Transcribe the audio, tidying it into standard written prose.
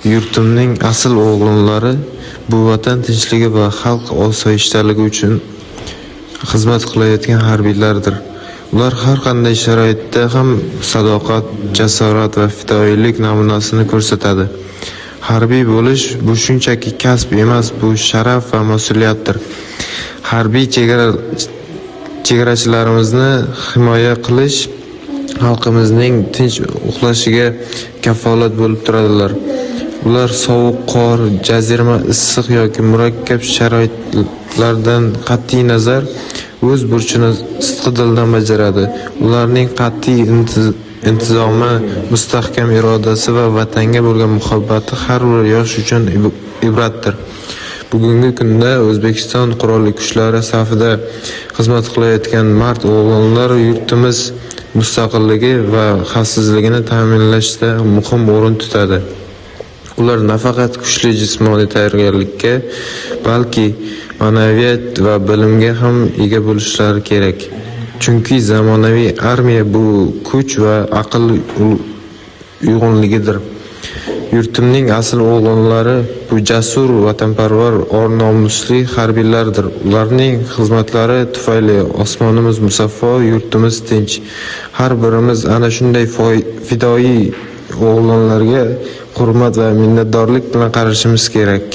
Yurtimning asl o'g'lonlari bu vatan tinchligi va xalq osoyishtaligi uchun xizmat qilayotgan harbiylardir. Ular har qanday sharoitda ham sadoqat, jasorat va fidoyilik namunasini ko'rsatadi. Harbiy bo'lish bu shunchaki kasb emas, bu sharaf va mas'uliyatdir. Harbiy chegarachilarimizni himoya qilish, xalqimizning tinch uxlashiga kafolat bo'lib turadilar. Ular sovuq, qor, jazirama issiq yoki murakkab sharoitlardan qat'iy nazar o'z burchini sidqidildan bajaradi. Ularning qat'iy intizomi, mustahkam irodasi va vatanga bo'lgan muhabbati har bir yosh uchun ibratdir. Bugungi kunda O'zbekiston Qurolli Kuchlari safida xizmat qilayotgan mard o'g'lonlar yurtimiz mustaqilligi va xavfsizligini ta'minlashda muhim o'rin tutadi. Ular nafaqat kuchli jismoniy tayyorgarlikka, balki ma'naviyat va bilimga ham ega bo'lishlari kerak. Chunki zamonaviy armiya bu kuch va aql uyg'unligidir. Yurtimning asl o'g'lonlari bu jasur, vatanparvar, or-nomusli harbiylardir. Ularning xizmatlari tufayli osmonimiz musaffo, yurtimiz tinch. Har birimiz ana shunday fidoyi o'g'lonlarga hurmat va minnatdorlik bilan qarashimiz kerak.